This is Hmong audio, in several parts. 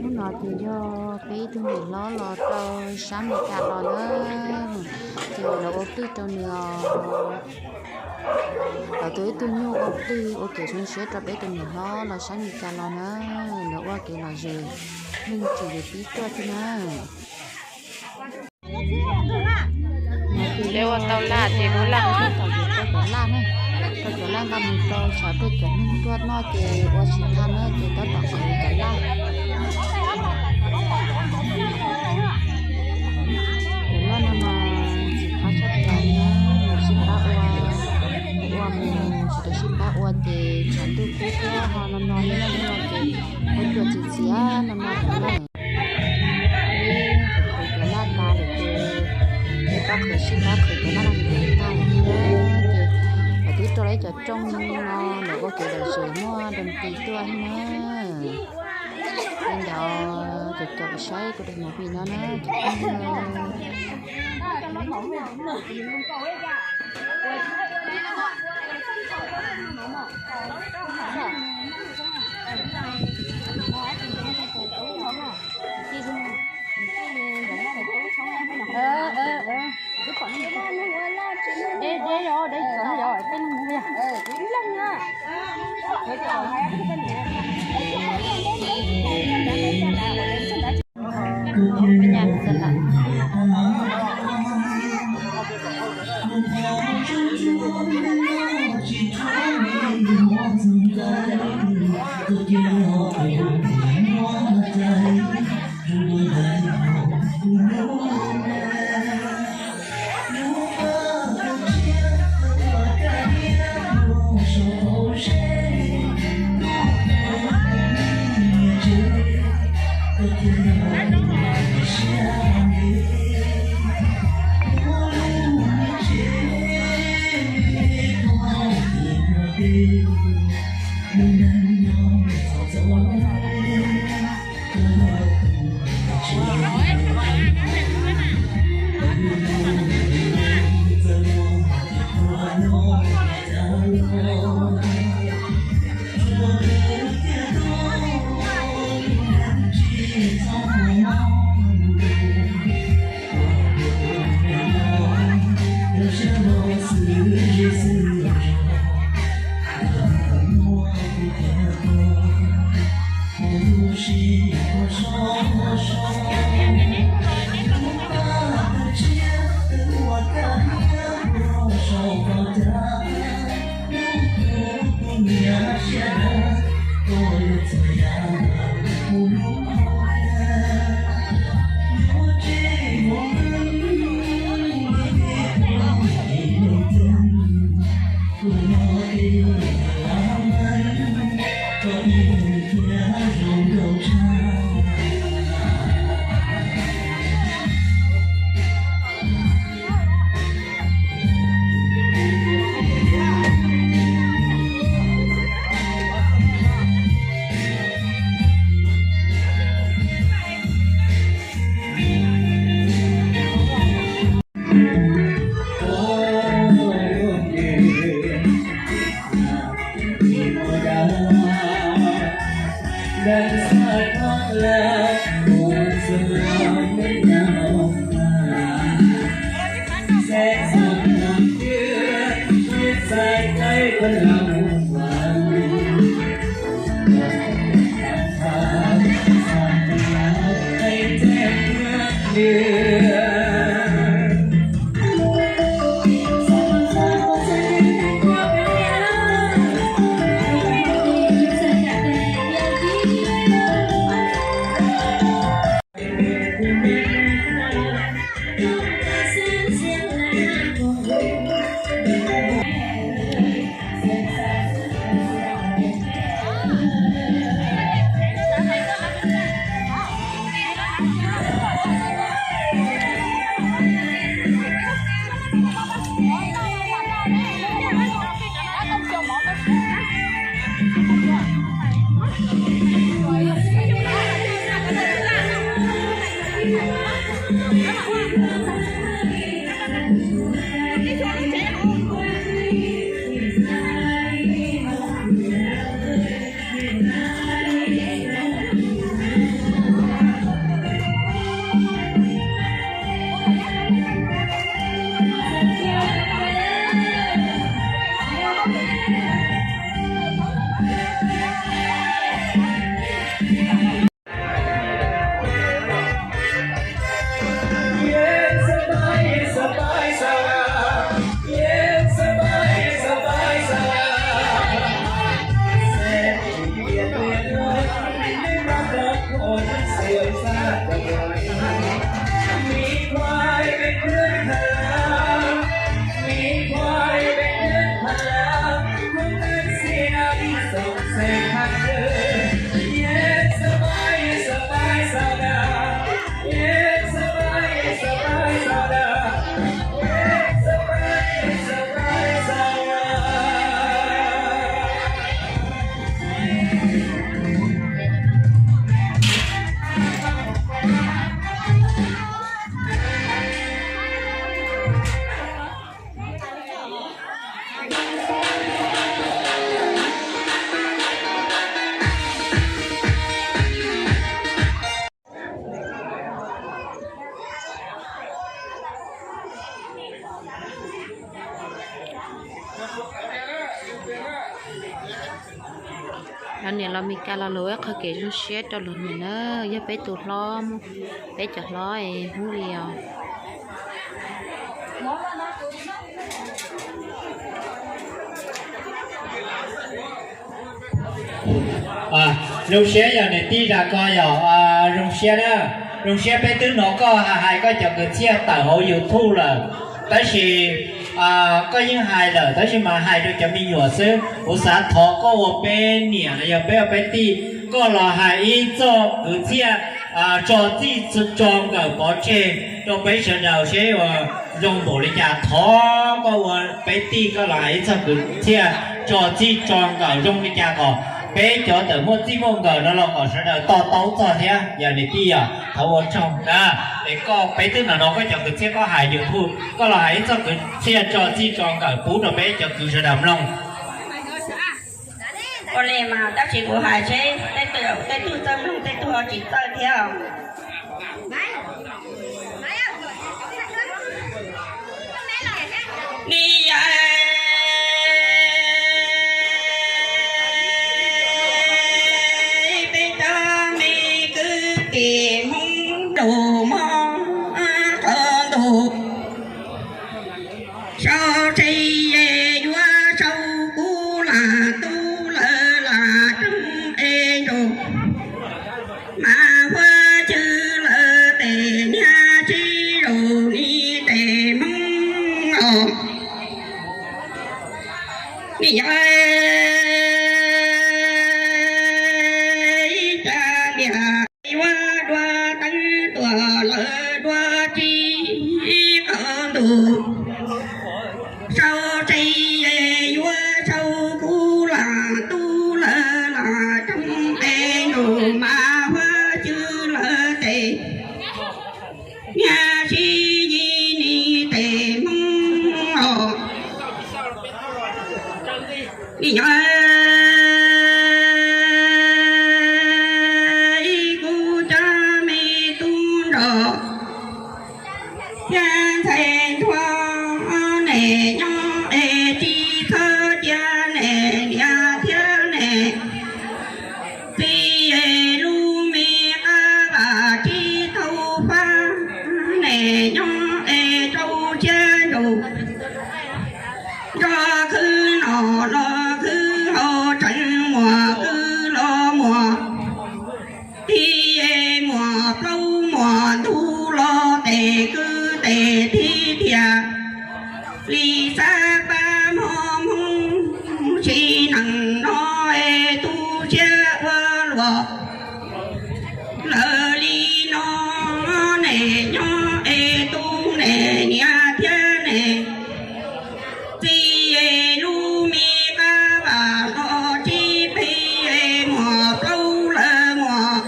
Hnub no ces yog peb ib tug niam hlob los rau sab Meskas los na, ces lawv ua qwj rau nws os. Lawv tus ib tug nyuj ua qwj ua kev zoo siab rau peb tus niam hlob los sab Meskas los na, lawv ua kev lom zem, neeg tsis yuav pib tuaj thiab na. Peb ua tau laj ces ua laj, rau cov laj na, rau cov laj nqa mus rau tshav tuaj cov neeg tuaj noj ces ua tsis tag na ces tab tom qhwv cov laj. Cov laj no mas txiv qab tshaj plaws na, sib qab ua, ua mus tsis tau sib qab ua ces tshav ntuj kub thiab ho no no no ces ua cuam txiv txiav no no na. Peb qhwv cov laj tas lawm ces peb pab qhwv sib pab qhwv cov laj no ces tag lawm thiab ces lawv twb rau lawv cov rooj no lawv ua kev lom zem muaj doos tis tuaj thiab na. Li ntawd cov caum saib kuv daim movie no na cov phooj ywg. Meskas los lus ib qho kev zoo siab rau luag niam na, yog peb tus hlob, peb cov hlob es hnub li os. Zoo siab yog niam tij zas koj yog zoo siab na, zoo siab peb twb hnov koj hais hais koj cov kwv txhiaj tawm hauv YouTube lawm, tab sis koj yeej hais lawm tab sis mas hais rau cov me nyuam xwb. Kuv xav thov koj ua peb niam los yog peb ua peb tij, koj los hais ib txoj kwv txhiaj tso txij tso nkawm pov tseg rau peb sawv daws seb ua zoo npaum li cas. Thov koj ua peb tij koj los hais ib txoj kwv txhiaj tso txij tso nkawm zoo li cas kom peb cov tawm muaj txij muaj nkawm no los kom sawv daws to taub txog thiab yog niam tij yog thov ua tsaug na. Es koj peb twb hnov koj cov kwv txhiaj koj hais YouTube, koj los hais ib txoj kwv txhiaj tso txij tso nkawm pub rau peb cov kwv sawv daws mloog. Ua li mas tab sis kuv hais seb tej tug txawj mloog tej tug ho tsis txawj thiab. Niam yau, peb cov me kwv tij Hmoob nraug mog, qhov ntuj sau tsev yuav sau kuv lam tub lawv lam rooj es nraug mas huab cwb lawv tes niag tsis zaum ni tes Hmoob os. Niam yau, ib cag liam yuav dua teeb tuam lawv dua tsis qhov ntuj sau tsev yuav sau kuv lam tub lawv lam rooj es nraug mas huab cwb lawv tes niag sib yig ni tes Hmoob os. Niam yau, kuv cov me tub nraug thiab ntxhais ntuag, nim nyob es tsis txhob cia nim niam thiab nim txiv es lub me qab vam tsis tau fab, nim nyob es rau siab nraug nrog khwv noj los khwv haus, tseem muaj khwv los muaj tij, muaj plaub muaj ntug los tes kwv tes tij tiag li. Xav pab hmo Hmoob tsis neeg no es tu siab ua luaj lawm li no, nim nyob es tu nim niam thiab nim txiv es lub me qab vam los tsis phem, muaj plaub lawm muaj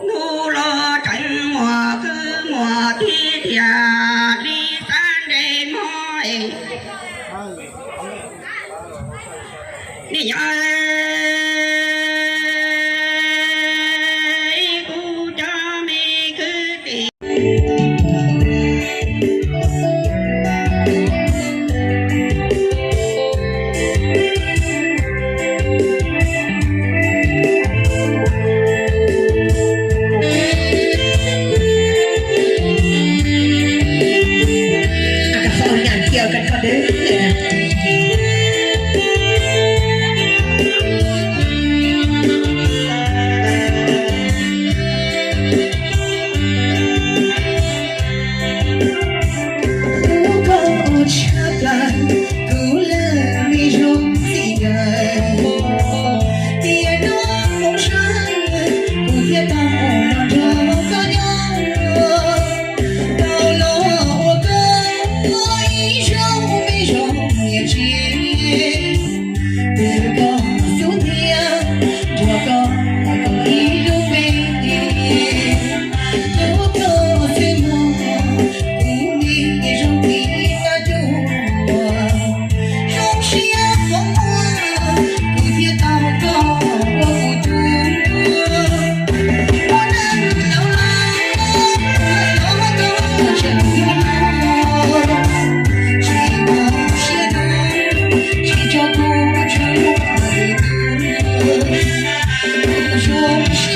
ntug los tseem muaj khwv muaj tij tiag Ok.